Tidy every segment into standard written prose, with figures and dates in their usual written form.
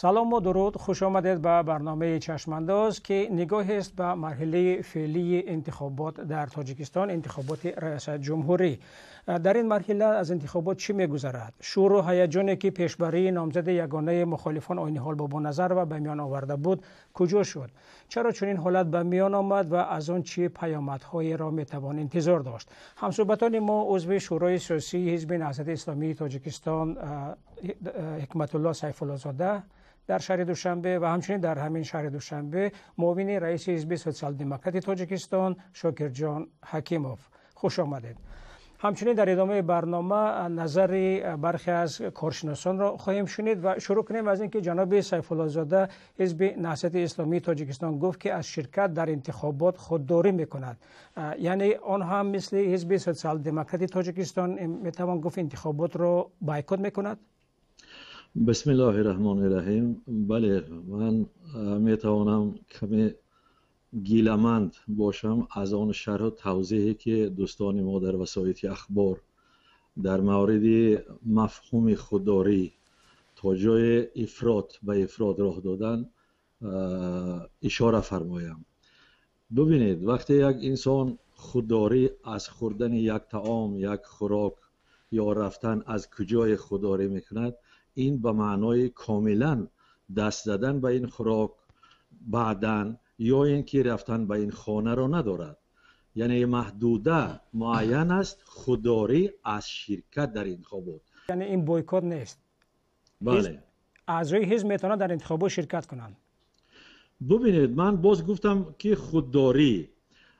Салом ва дуруд, хуш омадед ба барномаи Чашмандоз, ки нигоҳест ба марҳилаи феълии интихобот дар Тоҷикистон, интихоботи раёсати ҷумҳурӣ. Дар ин марҳила аз интихобот чӣ мегузарад? Шуру ҳаяҷоне, ки пешбарии номзади ягонаи мухолифон Ойниҳол Бобоназарова ба миён оварда буд, куҷо шуд? Чаро чунин ҳолат ба миён омад ва аз он чӣ паёмадҳоеро метавон интизор дошт? Ҳамсӯҳбатони мо: узви Шӯрои сиёсии Ҳизби Наҳзати Исломии Тоҷикистон Ҳикматулло Сайфуллозода дар шаҳри Душанбе ва ҳамчунин дар ҳамин шаҳри Душанбе муовини раиси Ҳизби Социал-демократи Тоҷикистон Шокирҷон Ҳакимов. Хуш омадед. Ҳамчунин дар идомаи барнома назари бархе аз коршиносонро хоҳем шунид ва шурӯъ кунем аз инки ҷаноби Сайфуллозода, Ҳизби Наҳзати Исломии Тоҷикистон гуфт, ки аз ширкат дар интихобот худдорӣ мекунад. Яъне он ҳам мисли Ҳизби Социал-демократи Тоҷикистон, метавон гуфт, интихоботро бойкот мекунад? بسم الله الرحمن الرحیم. بله، من میتوانم کمی گیلمند باشم از آن شرح و توضیحی که دوستان ما در وسایط اخبار در مورد مفهوم خودداری تا جای افراط به افراط راه دادن اشاره فرمایم. ببینید، وقتی یک انسان خودداری از خوردن یک طعام، یک خوراک یا رفتن از کجای خودداری میکند، این به معنای کاملا دست زدن به این خوراک بعدا یا اینکه رفتن به این خانه را ندارد. یعنی محدوده معین است، خودداری از شرکت در انتخابات. یعنی این бойкот نیست؟ بله. اعضای حزب میتونند در انتخابات شرکت کنند. ببینید، من باز گفتم که خودداری،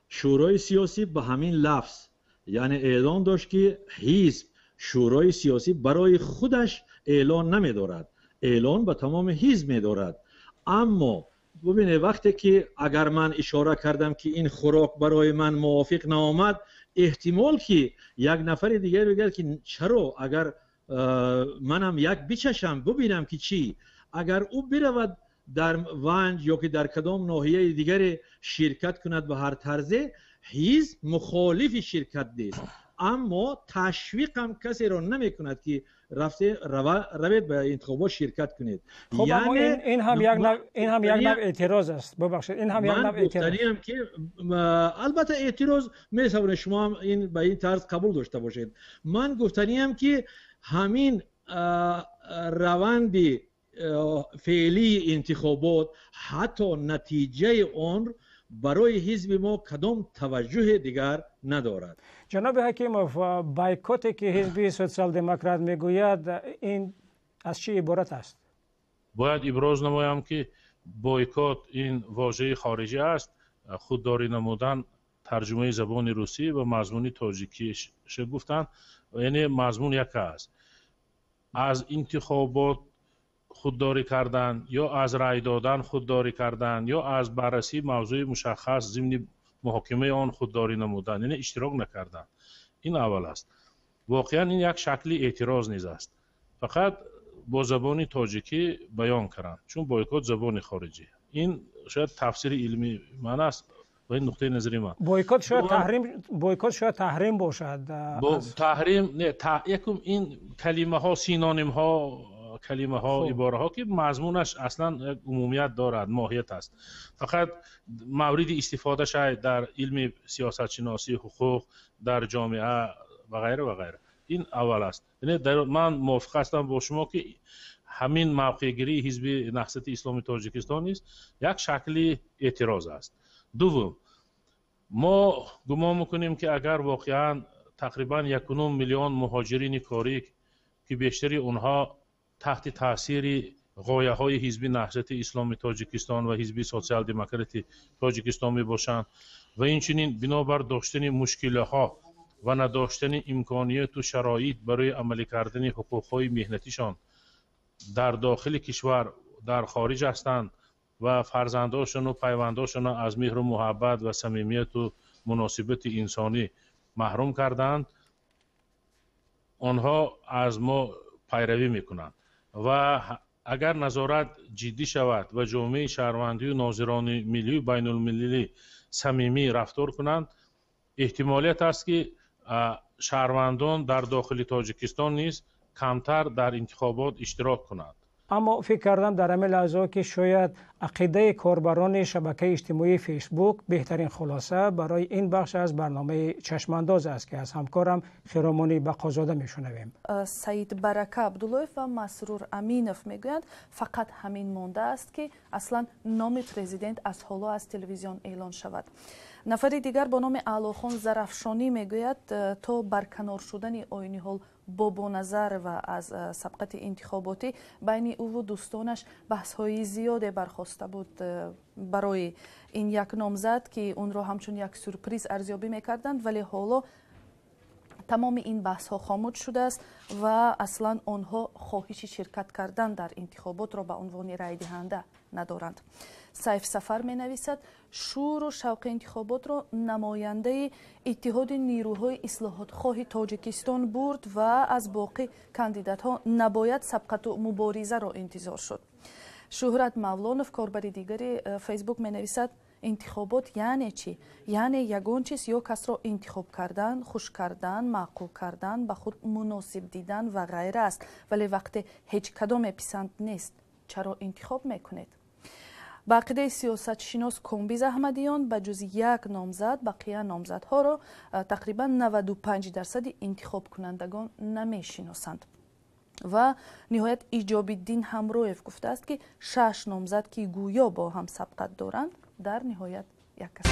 شورای سیاسی به همین لفظ یعنی اعلان داشت که حزب، شورای سیاسی برای خودش اعلان نمیدارد، اعلان به تمام حزب میدارد. اما ببینید، وقتی که اگر من اشاره کردم که این خوراک برای من موافق نآمد، احتمال که یک نفر دیگر بگه که چرا، اگر منم یک بچشم ببینم که چی، اگر او برود در ونج یا که در کدام ناحیه دیگر شرکت کند، به هر طرزه حزب مخالف شرکت نیست، اما تشویق هم کسی را نمی کند که رفته روید به انتخابات شرکت کنید. خب، یعنی این هم یک نوع اعتراض است. ببخشید، این هم یک نوع اعتراض که البته اعتراض می شما هم این به این طرز قبول داشته باشید. من گفتنیم که همین روند فعلی انتخابات، حتی نتیجه آن برای حزب ما کدام توجه دیگر ندارد. جناب حکیمов، бойкоте که حزب سوسیال دموکرات میگوید، این از چی عبارت است؟ Бояд иброз намоям, ки бойкот ин вожаи хориҷӣ аст. Худдорӣ намудан тарҷумаи забони русӣ ва мазмуни тоҷикиша гуфтанд, яъне мазмун як аст. Аз интихобот худдорӣ кардан ё аз рай додан худдорӣ кардан ё аз баррасии мавзӯи мушаххас зимни муҳокимаи он худдорӣ намудан, яъне иштирок накардан. Ин аввал аст. Воқеан ин як шакли эътироз низ аст, фақат бо забони тоҷикӣ баён карданд, чун бойкот забони хориҷӣ. Ин шояд тафсири илмии ман аст ва ин нуқтаи назари ман. Бойкот шояд таҳрим бошад. Таҳрим не, якум ин калимаҳо синонимҳо, калимаҳо, ибораҳо, ки мазмунаш аслан як умумият дорад, моҳият аст, фақат мавриди истифода шояд дар илми сиёсатшиносӣ, ҳуқуқ, дар ҷомеа ва ғайра ва ғайра. Ин аввал аст. Яъне ман мувофиқ ҳастам бо шумо, ки ҳамин мавқеъгирии Ҳизби Наҳзати Исломии Тоҷикистон низ як шакли эътироз аст. Дуввум, мо гумон мекунем, ки агар воқеан тақрибан 1,5 миллион муҳоҷирини корӣ, ки бештари онҳо таҳти таъсири ғояҳои Ҳизби Наҳзати Исломии Тоҷикистон ва Ҳизби Социал-демократи Тоҷикистон мебошанд ва инчунин бинобар доштани мушкилиҳо ва надоштани имконияту шароит барои амалӣ кардани ҳуқуқҳои меҳнатишон дар дохили кишвар дар хориҷ ҳастанд ва фарзандошону пайвандошонро аз меҳру муҳаббат ва самимияту муносибати инсонӣ маҳрум кардаанд, онҳо аз мо пайравӣ мекунанд ва агар назорат ҷиддӣ шавад ва ҷомеаи шаҳрвандию нозирони миллию байнулмилалӣ самимӣ рафтор кунанд, эҳтимолият аст, ки шаҳрвандон дар дохили Тоҷикистон низ камтар дар интихобот иштирок кунанд. Аммо фикр кардам дар ҳамин лаҳзаҳо, ки шояд ақидаи корбарони шабакаи иҷтимоии Фейсбук беҳтарин хулоса барои ин бахш аз барномаи Чашмандоз аст, ки аз ҳамкорам Хиромонӣ Бақозода мешунавем. Саид Барака Абдуллоев ва Масрур Аминов мегӯянд, фақат ҳамин мондааст, ки аслан номи президент аз ҳоло аз телевизион эълон шавад. Нафари дигар бо номи Аълохон Зарафшонӣ мегӯяд, то барканор шудани Оиниҳол Бобоназарова аз сабқати интихоботӣ байни ӯву дӯстонаш баҳсҳои зиёде бархоста буд барои ин як номзад, ки онро ҳамчун як сюрприз арзёбӣ мекарданд, вале ҳоло тамоми ин баҳсҳо хомӯш шудааст ва аслан онҳо хоҳиши ширкат кардан дар интихоботро ба унвони райдиҳанда надоранд. Сайф Сафар менависад, шӯру шавқи интихоботро намояндаи Иттиҳоди нирӯҳои ислоҳотхоҳи Тоҷикистон бурд ва аз боқӣ кандидатҳо набояд сабқату муборизаро интизор шуд. Шӯҳрат Мавлонов, корбари дигари Фейсбук, менависад, интихобот яъне чӣ? Яъне ягон чиз ё касро интихоб кардан, хуш кардан, маъқул кардан, ба худ муносиб дидан ва ғайра аст. Вале вақте ҳеҷ кадоме писанд нест, чаро интихоб мекунед? Ба ақидаи сиёсатшинос Комбиз Аҳмадиён, ба ҷуз як номзад бақия номзадҳоро тақрибан 95 дарсади интихобкунандагон намешиносанд. Ва ниҳоят Иҷобиддин Ҳамроев гуфтааст, ки шаш номзад, ки гӯё бо ҳам сабқат доранд, дар ниҳоят як кас.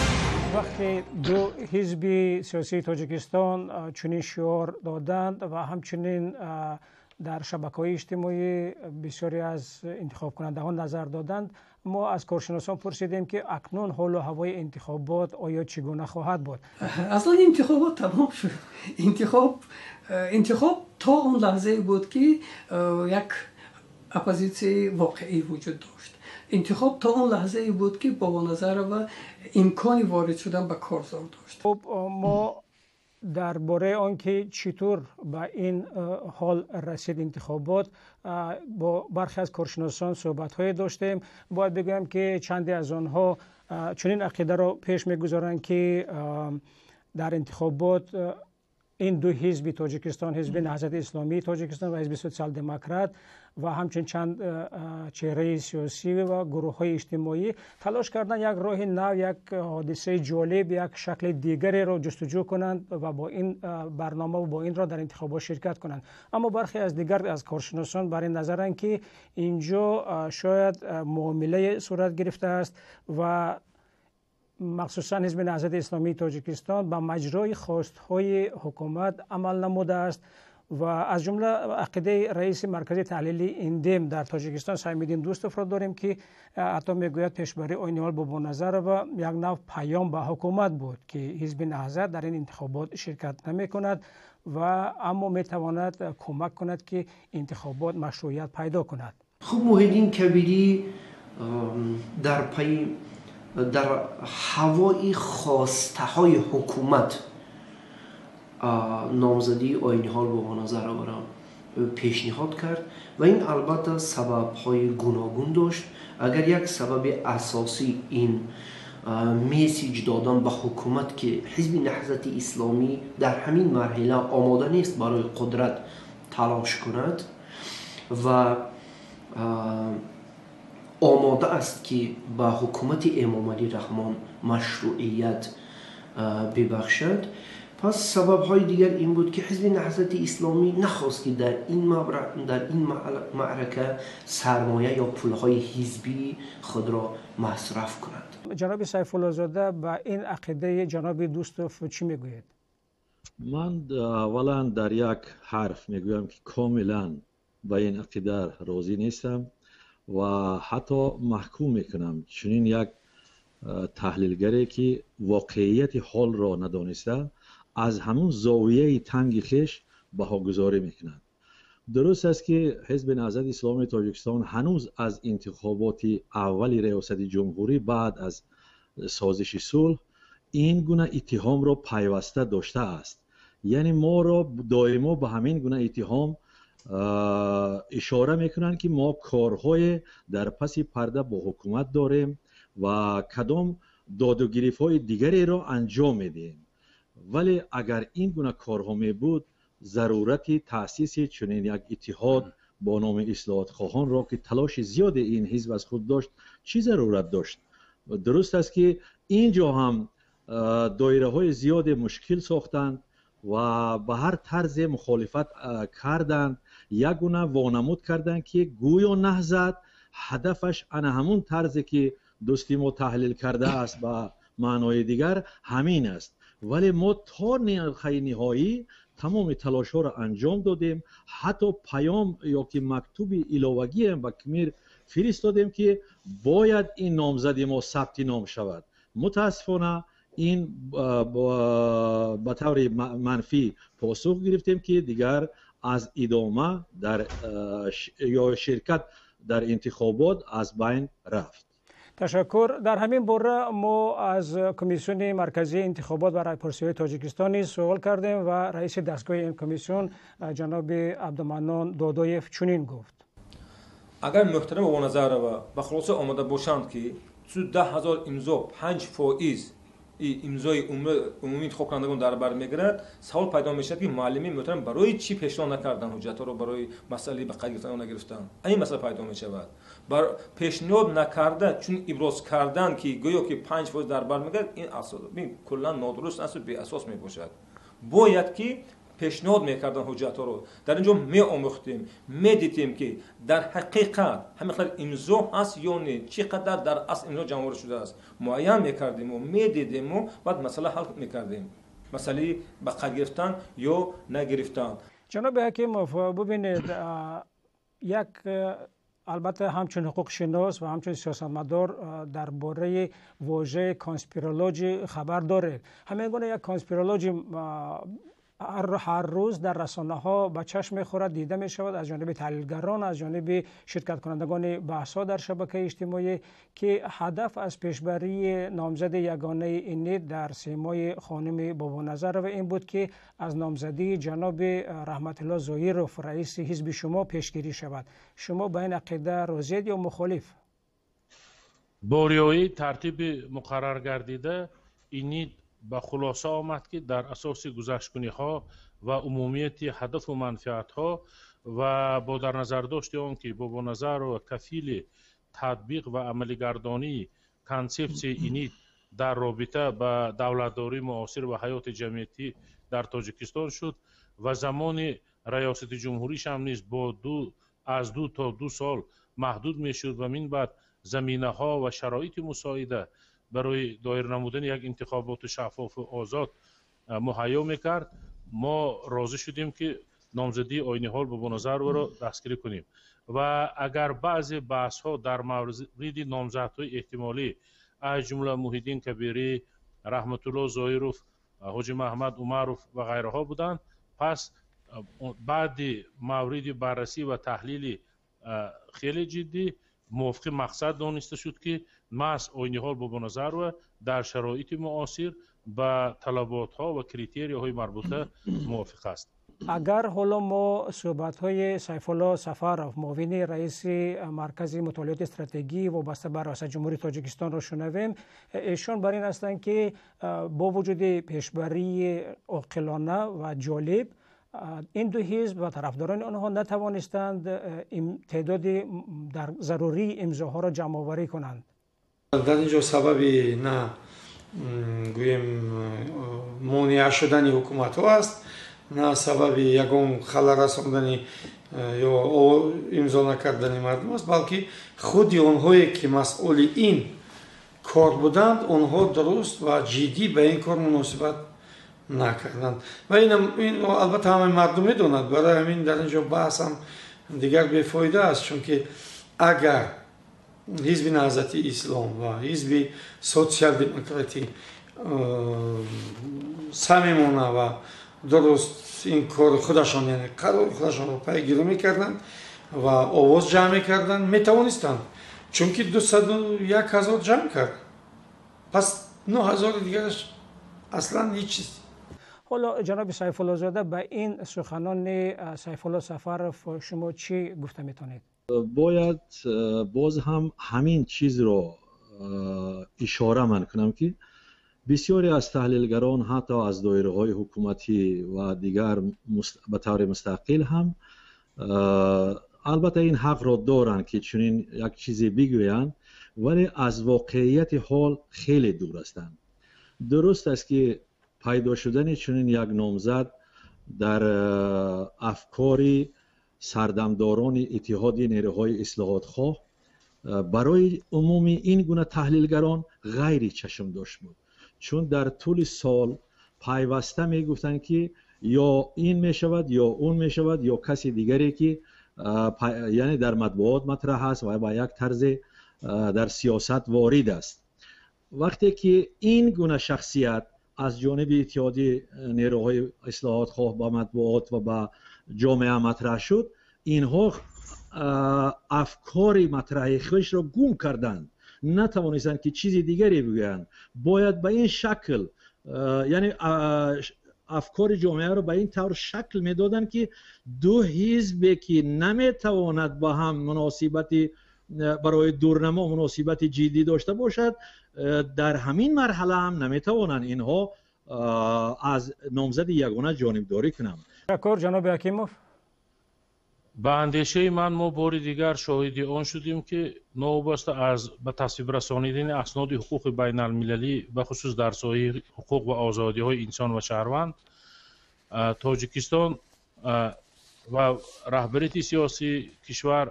Вақте ду ҳизби сиёсии Тоҷикистон чунин шиор доданд ва ҳамчунин дар шабакаҳои иҷтимоӣ бисёре аз интихобкунандагон назар доданд, мо аз коршиносон пурсидем, ки акнун ҳолу ҳавои интихобот оё чӣ гуна хоҳад буд. Аслан интихобот тамом шуд. Интихоб то он лаҳзае буд, ки як оппозитсияи воқеӣ вуҷуд дошт. Интихоб то он лаҳзае буд, ки Бобоназарова имкони ворид шудан ба корзор дошт. Хуб, мо дар бораи он ки чӣ тур ба ин ҳол расид интихобот, бо бархе аз коршиносон суҳбатҳое доштем. Бояд бигӯям, ки чанде аз онҳо чунин ақидаро пеш мегузоранд, ки дар интихобот ин ду ҳизби Тоҷикистон, Ҳизби Наҳзати Исломии Тоҷикистон ва Ҳизби Социал-Демократ, ва ҳамчун чанд чеҳраи сиёсӣ ва гурӯҳҳои иҷтимоӣ талош карданд як роҳи нав, як ҳодисаи ҷолиб, як шакли дигареро ҷустуҷӯ кунанд ва бо ин барнома ва бо ин роҳ дар интихобот ширкат кунанд. Аммо бархе аз дигар аз коршиносон бар ин назаранд, ки инҷо шояд муомилае сурат гирифтааст ва махсусан Ҳизби Наҳзати Исломии Тоҷикистон ба маҷрои хостҳои ҳукумат амал намудааст. Ва аз ҷумла ақидаи раиси маркази таҳлили Индем дар Тоҷикистон Саймиддин Дӯстовро дорем, ки ҳатто мегӯяд, пешбарии Оиниҳол Бобоназарова як нав паём ба ҳукумат буд, ки Ҳизби Наҳзат дар ин интихобот ширкат намекунад ва аммо метавонад кӯмак кунад, ки интихобот машрӯият пайдо кунад. Хуб, Муҳиддин Кабирӣ дар пайи дар ҳавои хостаҳои ҳукумат номзадии Оиниҳол Бобоназароваро пешниҳод кард ва ин албатта сабабҳои гуногун дошт. Агар як сабаби асосӣ ин месседж додан ба ҳукумат, ки Ҳизби Наҳзати Исломӣ дар ҳамин марҳила омода нест барои қудрат талош кунад ва омода аст, ки ба ҳукумати Эмомалӣ Раҳмон машрӯият бибахшад. Пас сабабҳои дигар ин буд, ки Ҳизби Наҳзати Исломӣ нахост, ки дар ин маърака сармоя ё пулҳои ҳизбии худро масраф кунад. Ҷаноби Сайфуллозода, ба ин ақидаи ҷаноби Дӯстов чӣ мегӯед? Ман аввалан дар як ҳарф мегӯям, ки комилан ба ин ақида розӣ нестам ва ҳатто маҳкум мекунам чунин як таҳлилгаре, ки воқеияти ҳолро надониста, аз ҳамун зовияи танги хеш баҳогузорӣ мекунад. Дуруст аст, ки Ҳизби Наҳзати Исломии Тоҷикистон ҳанӯз аз интихоботи аввали риёсати ҷумҳурӣ баъд аз созиши сулҳ ин гуна иттиҳомро пайваста доштааст, яъне моро доимо ба ҳамин гуна иттиҳом ишора мекунанд, ки мо корҳое дар паси парда бо ҳукумат дорем ва кадом додугирифтҳои дигареро анҷом медиҳем. Вале агар ин гуна корҳо мебуд, зарурати таъсиси чунин як иттиҳод با نام اصلاحات خواهان را که تلاش زیاد این حزب از خود داشت چی ضرورت داشت؟ درست است که اینجا هم دایره های زیاد مشکل ساختند و به هر طرز مخالفت کردند، یک گونه وانمود کردند که گویا نهضت هدفش انا همون طرزی که دوستی ما تحلیل کرده است به معنای دیگر همین است. ولی ما تا نهایی تمام تلاش ها را انجام دادیم، حتی پیام یا که مکتوب علاوگی هم به کمیر فرستادیم که باید این نامزد ما ثبت نام شود. متاسفانه این به طور منفی پاسخ گرفتیم که دیگر از ادامه در یا شرکت در انتخابات از بین رفت. تشکر. در همین باره ما از کمیسیون مرکزی انتخابات و رای‌پرسی‌های تاجیکستان نیز سوال کردیم و رئیس دستگاه این کمیسیون جناب عبدالمنان دادایف چنین گفت: اگر محترم بابانظرова به خلاصه آمده باشند که 10,000 امضا 5% имзои умумии интихобкунандагон дар бар мегирад, савол пайдо мешавад ки муаллими муҳтарам барои чӣ пешниҳод накардан ҳуҷҷатҳоро барои масъалаи ба қайд гирифтан ё нагирифтан? Ин масъала пайдо мешавад. Бар пешниҳод накарда чун иброз кардан ки гӯё ки 5% дар бар мегирад, ин куллан нодуруст аст ва беасос мебошад. Бояд ки пешниҳод мекардан ҳуҷҷатҳоро, дар ин ҷо меомӯхтем, медидем ки дар ҳақиқат ҳамин қадар имзо ҳаст ё не, чӣ қадар дар асл имзо ҷамъоварӣ шудааст, муайян мекардему медидему баъд масъала ҳал мекардем, масъалаи ба қайд гирифтан ё нагирифтан. ҷаноби ҳакимов, бубинед, як албатта ҳамчун ҳуқуқшинос ва ҳамчун сиёсатмадор дар бораи вожаи конспирологӣ хабар доред. ҳамин гуна як конспирологӣ ҳар рӯз дар расонаҳо ба чашм мехӯрад, дида мешавад аз ҷониби таҳлилгарон, аз ҷониби ширкаткунандагони баҳсҳо дар шабакаи иҷтимоӣ ки ҳадаф аз пешбарии номзади ягонаи ИНИТ дар симои хонуми Бобоназарова ин буд ки аз номзадии ҷаноби Раҳматулло Зоиров, раиси ҳизби шумо, пешгирӣ шавад. Шумо ба ин ақида розиед ё мухолиф? Бо риояи тартиби муқаррар гардида ИНИТ ба хулоса омад ки дар асоси гузашткуниҳо ва умумияти ҳадафу манфиатҳо ва бо дар назардошти он ки Бобоназарова кафили татбиқ ва амалигардонии консепсияи ИНИТ дар робита ба давлатдории муосир ва ҳаёти ҷамъиятӣ дар Тоҷикистон шуд ва замони раёсати ҷумҳуришам низ бо аз 2 то 2 сол маҳдуд мешуд ва минбаъд заминаҳо ва шароити мусоида барои доир намудани як интихоботи шаффофу озод муҳайё мекард, мо розӣ шудем ки номзадии Ойниҳол Бобоназароваро дастгирӣ кунем. Ва агар баъзе баҳсҳо дар мавриди номзадҳои эҳтимолӣ аз ҷумла Муҳиддин Кабирӣ, Раҳматулло Зоиров, Ҳоҷи Маҳмад Умаров ва ғайраҳо буданд, пас баъди мавриди баррасӣ ва таҳлили хеле ҷиддӣ мувофиқи мақсад дониста шуд ки маҳз Ойниҳол Бобоназарова дар шароити муосир ба талаботҳо ва критерияҳои марбута мувофиқ аст. Агар ҳоло мо суҳбатҳои Сайфулло Сафаров, муовини раиси Маркази мутолиоти стратегӣ вобаста ба Раёсати Ҷумҳурии Тоҷикистонро шунавем, эшон бар ин ҳастанд ки бо вуҷуди пешбарии оқилона ва ҷолиб ин ду ҳизб ва тарафдорони онҳо натавонистанд теъдоди дар зарурии имзоҳоро ҷамъоварӣ кунанд. Дар ин ҷо сабаби на гӯем монеа шудани ҳукуматҳо аст, на сабаби ягон халал расондани ё имзо накардани мардум аст, балки худи онҳое ки масъули ин кор буданд, онҳо дуруст ва ҷиддӣ ба ин кор муносибат накарданд. Ва ин албатта ҳамаи мардум медонад. Барои ҳамин дар ин ҷо баҳс ҳам дигар бефоида аст, чунки агар ҳизби Наҳзати Ислом ва ҳизби Социал-демократӣ самимона ва дуруст ин кори худашон, яъне қарори худашонро пайгирӣ мекарданд ва овоз ҷамъ мекарданд, метавонистанд, чунки 201,000 ҷамъ кард, пас 9,000 дигараш аслан ҳеҷ чиз. ҳоло ҷаноби Сайфуллозода, ба ин суханони Сайфулло Сафаров шумо чӣ гуфта метавонед? Бояд боз ҳам ҳамин чизро ишора ман кунам ки бисёре аз таҳлилгарон ҳатто аз доираҳои ҳукуматӣ ва дигар ба таври мустақил ҳам Албатта, ин ҳақро доранд, ки чунин як чизе бигӯянд, вале аз воқеияти ҳол хеле дур ҳастанд. Дуруст аст, ки пайдо шудани чунин як номзад дар афкори сардамдорони Иттиҳоди нерӯҳои ислоҳотхоҳ барои умуми ин гуна таҳлилгарон ғайри чашмдошт буд, чун дар тӯли сол пайваста мегуфтанд, ки ё ин мешавад, ё он мешавад, ё каси дигаре, ки яъне дар матбуот матраҳ аст ва ба як тарзе дар сиёсат ворид аст. Вақте ки ин гуна шахсият аз ҷониби Иттиҳоди нерӯҳои ислоҳотхоҳ ба матбуот ва ба ҷомеа матраҳ шуд, инҳо афкори матраҳи худро гум карданд, натавонистанд, ки чизи дигаре бигӯянд. Бояд ба ин шакл, яъне афкори ҷомеаро ба ин тавр шакл медоданд, ки ду ҳизбе, ки наметавонад ба ҳам муносибати барои дурнамо муносибати ҷиддӣ дошта бошад, дар ҳамин марҳала ҳам наметавонанд инҳо аз номзади ягона ҷонибдорӣ кунанд. Ташаккур, ҷаноби Ҳакимов. Ба андешаи ман, мо бори дигар шоҳиди он шудем, ки новобаста аз ба тасвиб расонидани асноди ҳуқуқи байналмилалӣ, бахусус дар соҳаи ҳуқуқ ва озодиҳои инсон ва шаҳрванд, Тоҷикистон ва раҳбарияти сиёсии кишвар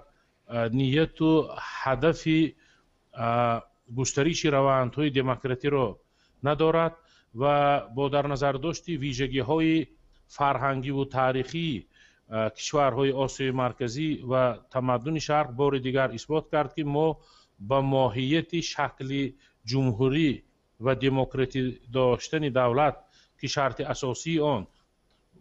нияту ҳадафи густариши равандҳои демократиро надорад ва бо дар назардошти вижагиҳои фарҳангиву таърихии кишварҳои Осиёи Марказӣ ва тамаддуни Шарқ бори дигар исбот кард, ки мо ба моҳияти шакли ҷумҳурӣ ва демократӣ доштани давлат, ки шарти асосии он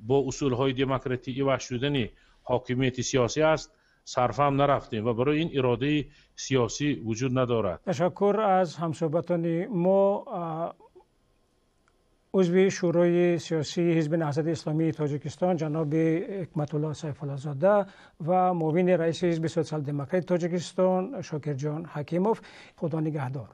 бо усулҳои демократӣ иваз шудани ҳокимияти сиёсӣ аст, сарфаҳм нарафтем ва барои ин иродаи сиёсӣ вуҷуд надорад. Ташаккур аз ҳамсӯҳбатони мо: узви Шӯрои сиёсии Ҳизби Наҳзати Исломии Тоҷикистон ҷаноби Ҳикматулло Сайфуллозода ва муовини раиси Ҳизби Социал-демократи Тоҷикистон Шокирҷон Ҳакимов. Худо нигаҳдор.